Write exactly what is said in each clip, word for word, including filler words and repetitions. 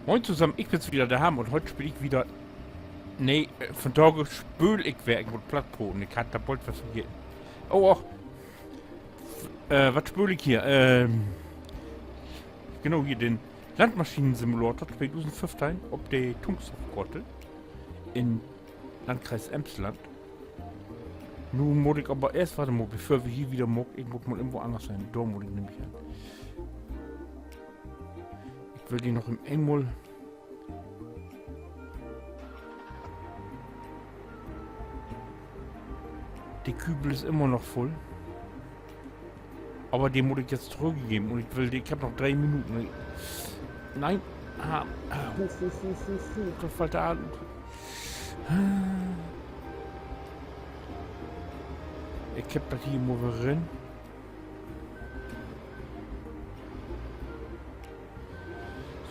Moin tosamen, ik bün wedder de Harm un hüüt speel ik wedder, nee, äh, vundaag speel ik weer, ik mutt Platt proten, ik harr dat bold vergeten. Oh, och. Äh, wat speel ik hier? Ähm, genau, hier den Landmaschinensimulator tweedusendföffteihn op de Tungstarkkoort in Landkreis Emsland. Nu mutt ik aver eerst, wart mal, bevör wi hier wedder maakt, ik mutt mal irgendwo anners hen. Dor mutt ik nämlich hen. Ik will de noch eenmal. De Kübel is immer noch vull. Aver de mutt ik nu torügggeven un ik will, ik hebb noch dree Minuten. Nee. Ah, ah, hooch, hooch, hooch, hooch, hooch, dor fallt de Aal ut. Ik hebb dat hier mal weer rin.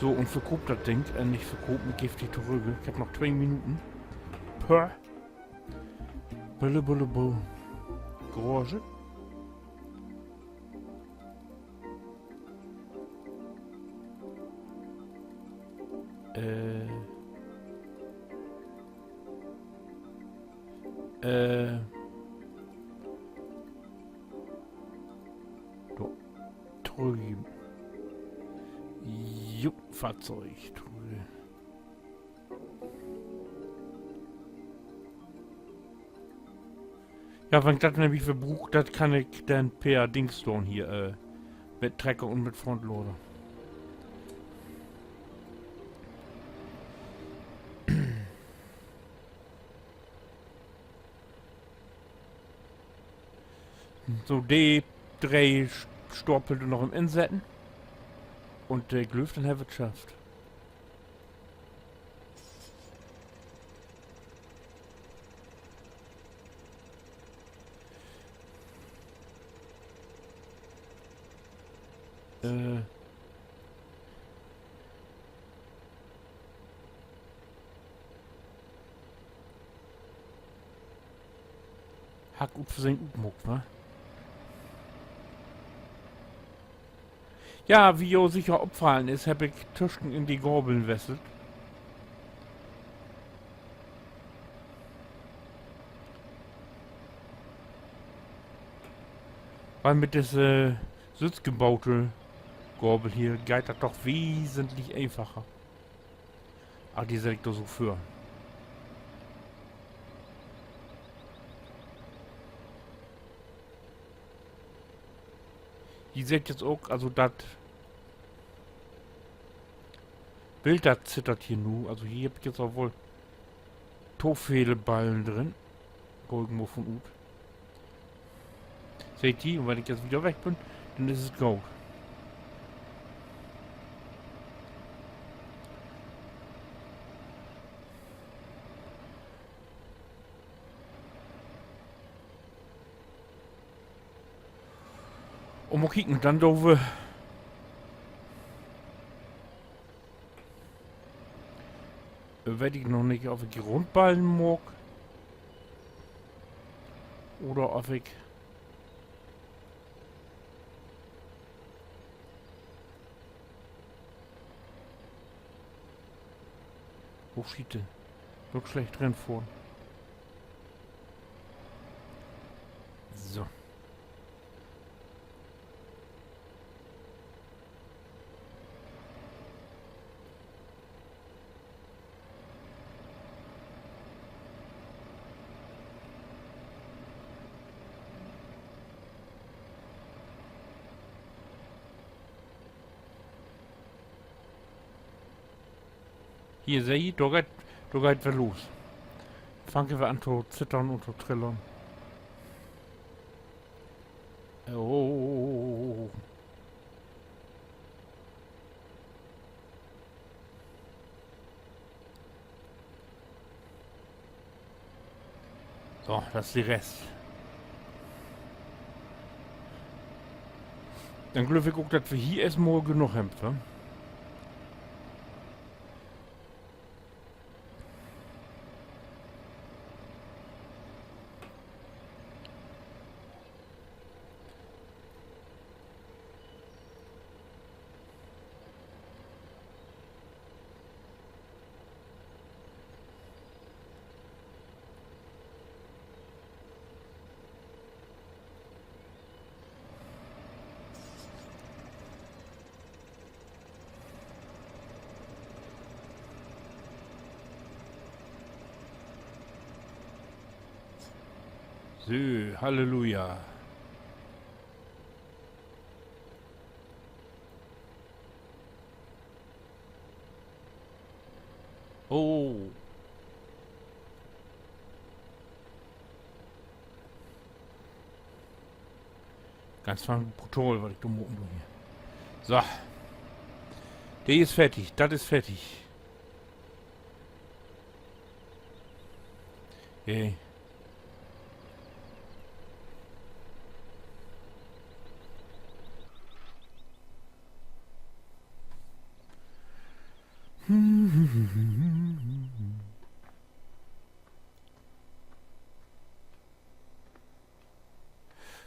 So, un verkoop dat Ding. Äh, nich verkopen, ik geev de torügg. Ik hebb noch twee Minuten. Pör. Bulle, bulle, bu. Garage. Äh. Äh. Do. Trüben. Jo, Fahrzeug. Trüben. Ja, wenn ik dat nämlich weer bruuk, dat kann ik denn per Dings doon hier, äh, mit Trecker un mit Frontlader. So, de dree St-, Stapel noch üm insetten. Un, äh, ik glööv, denn hebbt wi 't schafft. Äh. Harr ik ut Versehn utmaakt, wa? Ja, wie jo seker opfallen is, hebb ik tüschen in de Gabeln wesselt. Wiel mit disse sülvstgebaute Gabel hier geiht dat doch wesentlich eenfacher. Ah, de sett ik dor so vör. Ji seht jetzt ok, also dat Bild, dat zittert hier nu. Also hier hebb ik jetzt al woll to vele Ballen drin. Gah ik mal vun ut. Seht ji, un wenn ik jetzt wedder weg bün, denn is 't goot. Un mal kieken, denn doot wi, weet ik noch nich, of ik Rundballen maak oder of ik Oh, Schiete. Doch slecht rinfohren. So. Hier, seht ji, dor geiht, dor geiht dat los. Fangt dat an to zittern un to trillern. Oh. So, dat is de Rest. Denn glööv ik ok, dat wi hier eerstmal genoog hebben, wa? So, Halleluja. Oh. Ganz schön brutal, wat ik dor maken do hier. So. De is fertig, dat is fertig. Hey.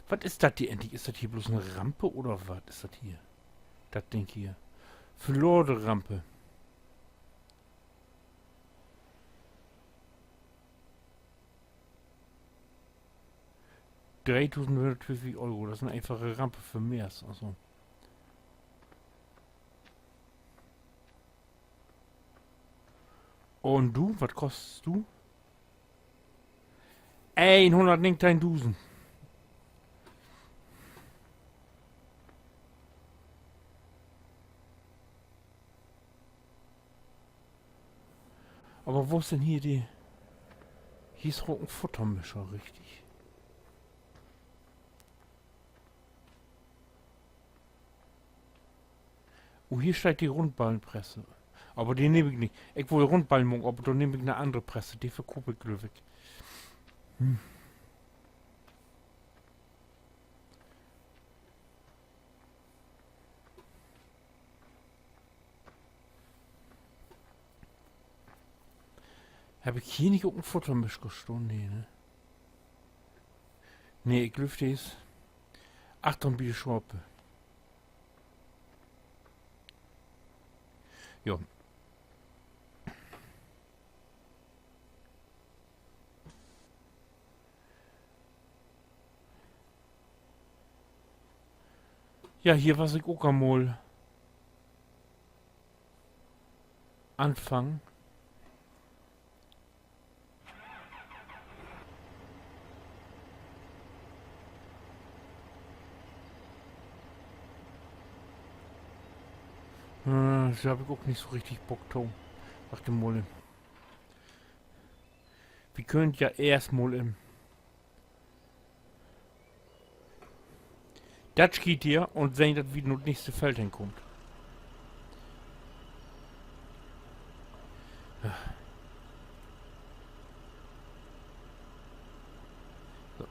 Wat is dat hier egentlich? Is dat hier blots en Rampe oder wat is dat hier? Dat Ding hier. Verlorene Rampe. Dreedusendhunnerttwintig Euro, dat is en eenfache Rampe för Mess, also. Un du, wat kostst du? Eenhunnertnegenteihndusend. Aver wo is denn hier de, hier is ok en Futtermischer, richtig. Oh, hier steiht de Rundballenpresse. Aver de nehm ik nich. Ik wull Rundballen maken, aver dor nehm ik 'ne annere Presse. De verkoop ik, glööv ik. Hm. Heff ik hier nich ok en Futtermischer stahn? Nee, ne? Nee, ik glööv, de is achtern bi de Schape. Jo. Ja, hier was ik ok al mal anfangen. Äh, dor heff ik ok nich so richtig Bock to. Wacht mal. Wi köönt ja eerst mal in dat Schiet hier un sehn, dat wi na 't nächste Feld henkaamt. So.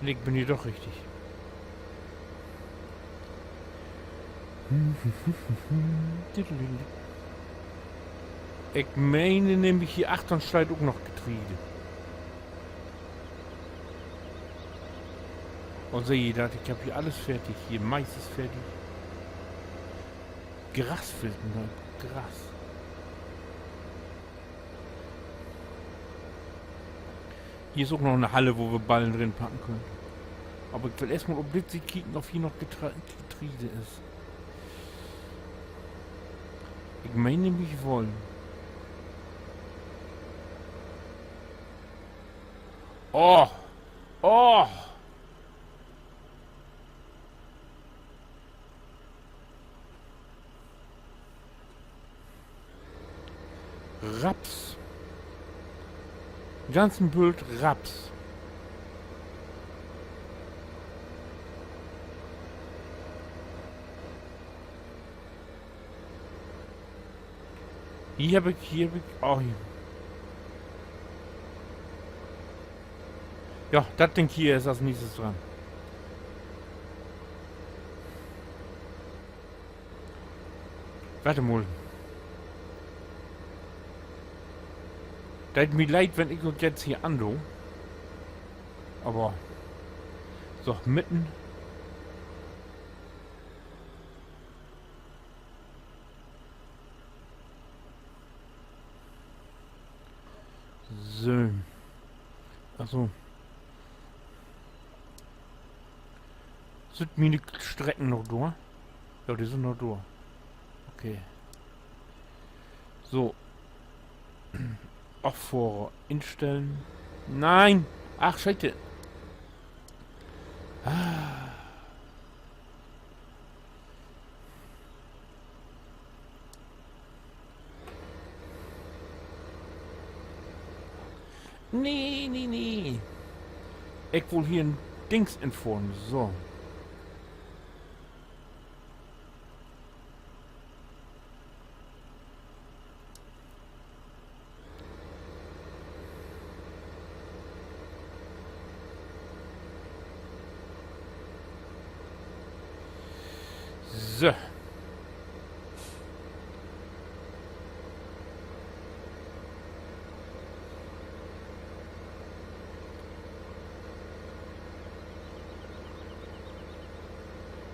Nee, ik bün hier doch richtig. Ik meen nämlich, hier achtern steiht ok noch Getreide. Oh, seh ji dat? Ik heff hier allens fertig. Hier, Mais is fertig. Gras fehlt noch. Gras. Hier is ok noch 'ne Halle, wo wi Ballen rinpacken köönt. Aver ik will eerst mal op dit Siet kieken, of hier noch Getre-, Getreide is. Ik meen nämlich woll. Oh! Oh! Raps. Ganzen Bült Raps. Hier heff ik, hier heff ik, oh, hier. Ja, dat Ding hier is as nächstes dran. Wart mal. Deit mi leed, wenn ik dat jetzt hier an do. Aver so, mitten. So. Ach so. Sünd miene Strecken noch dor? Ja, de sünd noch dor. Okay. So. Affohren. Instellen. Nee. Ach, Scheite. Ah. Nee, nee, nee. Ik wull hier en Dings infohren. So. So.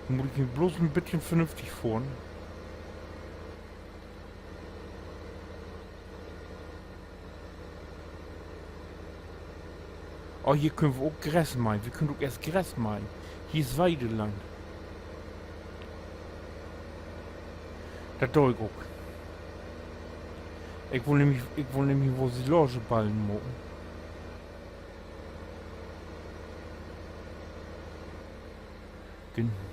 Mutt ik hier bloots en beten vernünftig fohren. Oh, hier köönt wi ok Gras meihen. Wi köönt ok eerst Gras meihen. Hier is Weideland. Dat do ik ok. Ik wull nämlich, ik wull nämlich woll Silageballen maken. Gen-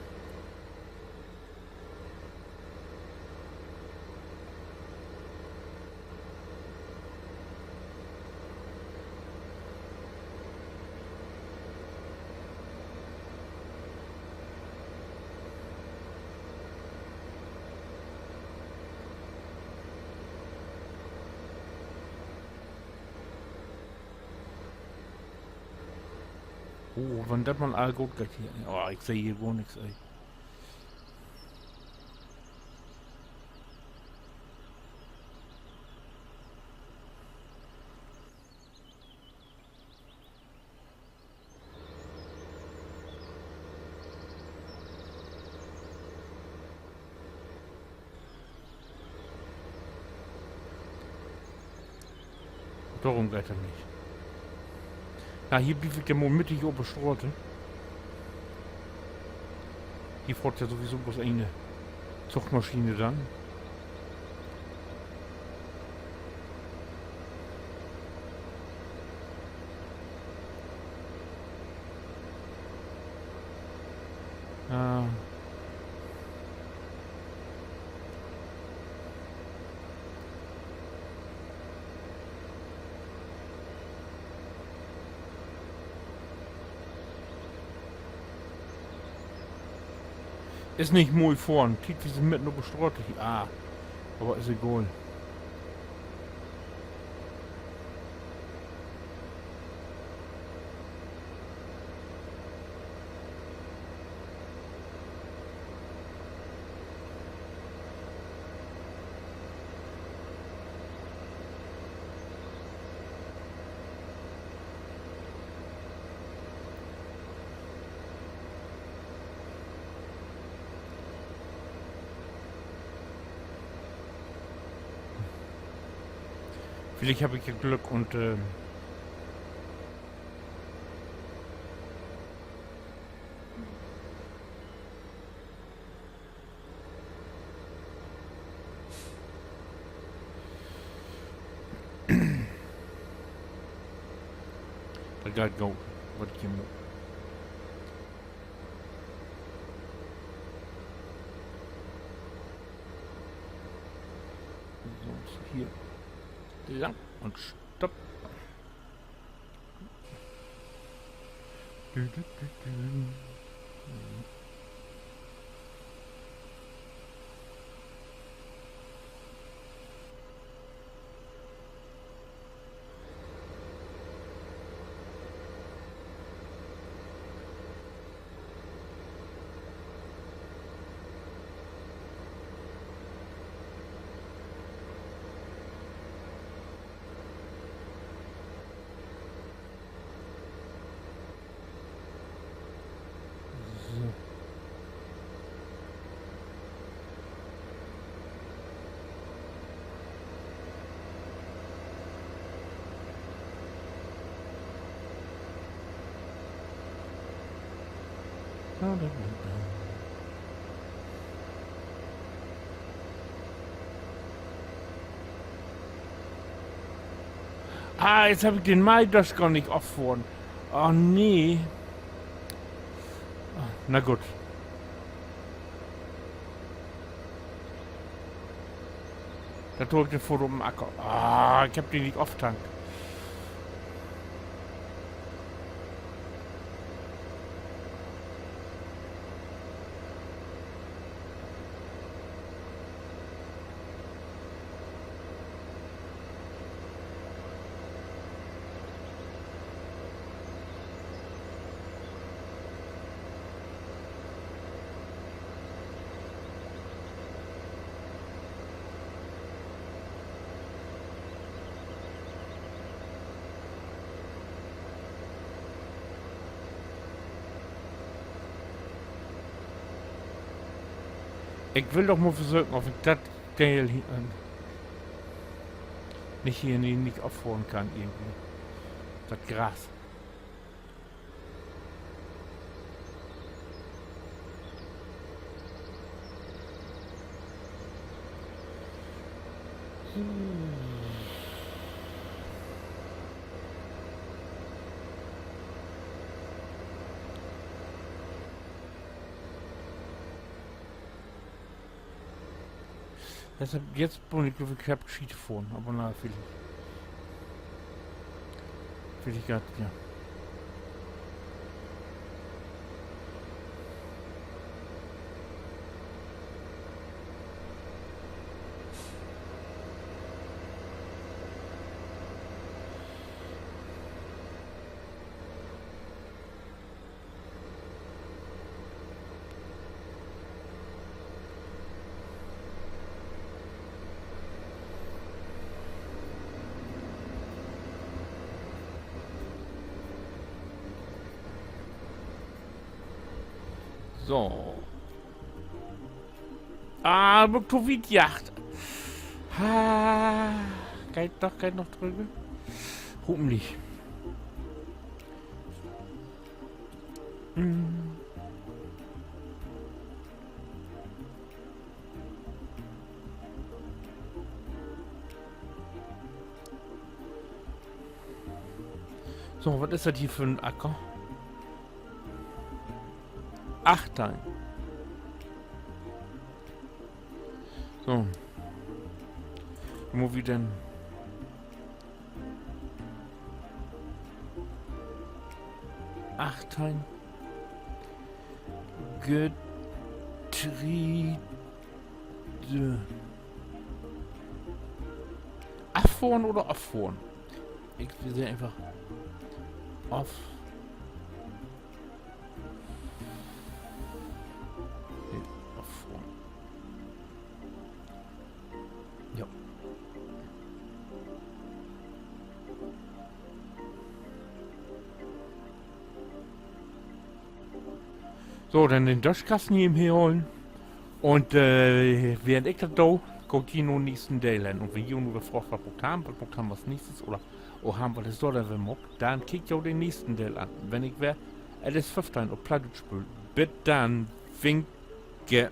Oh, wenn dat man all goot geiht hier. Oh, ik seh hier gor nix, ey. Dorüm geiht dat nich. Na, hier bliev ik denn mal mittig op de Straat. Hier fohrt ja sowieso bloots ene Zugmaschien denn. Äh. Is nich mooi fohren. Tietwies midden op de Straat. Ah, aver is egal. Villicht heff ik ja Glück un, ähm, dat geiht goot, wat ik hier maak. So, hier lang un stopp. Dü, dü, dü, dü. So. Ah, jetzt heff ik den Maidosch gor nich offohren. Oh, nee. Ah, na goot. Dat hol ik de Foto op'n Acker. Ah, ik heff de nich oftankt. Ik will doch mal versöken, of ik dat Deel hier, äh, nich hier, nich, nich affohren kann irgendwie. Dat Gras. Deshalb, jetzt bün ik, glööv ik, heff ik Schiet fohren, aver na, villicht. Villicht grad, ja. So. Ah, bün ik to wiet jaagt. Ah, geiht doch, geiht noch trügg. Hopentlich. Mm. So, wat is dat hier för 'n Acker? Achtein. So. Wo wi denn? Achtein. Getreide. Affohren oder offohren? Ik will se eenfach of-, nee, offohren. Ja. So, denn den Döschkassen hier even herholen. Un, äh, während ik dat do, gah ik hier na'n nächsten Deel hen. Un wenn ji nu weer fraagt, wat maakt wi, wat maakt wi as nächstes, oder, oh, hebbt wi dat dor denn weer maakt, denn kiekt jo den nächsten Deel an. Wenn ik weer L S föffteihn op Plattdüütsch speel. Bit denn, winke.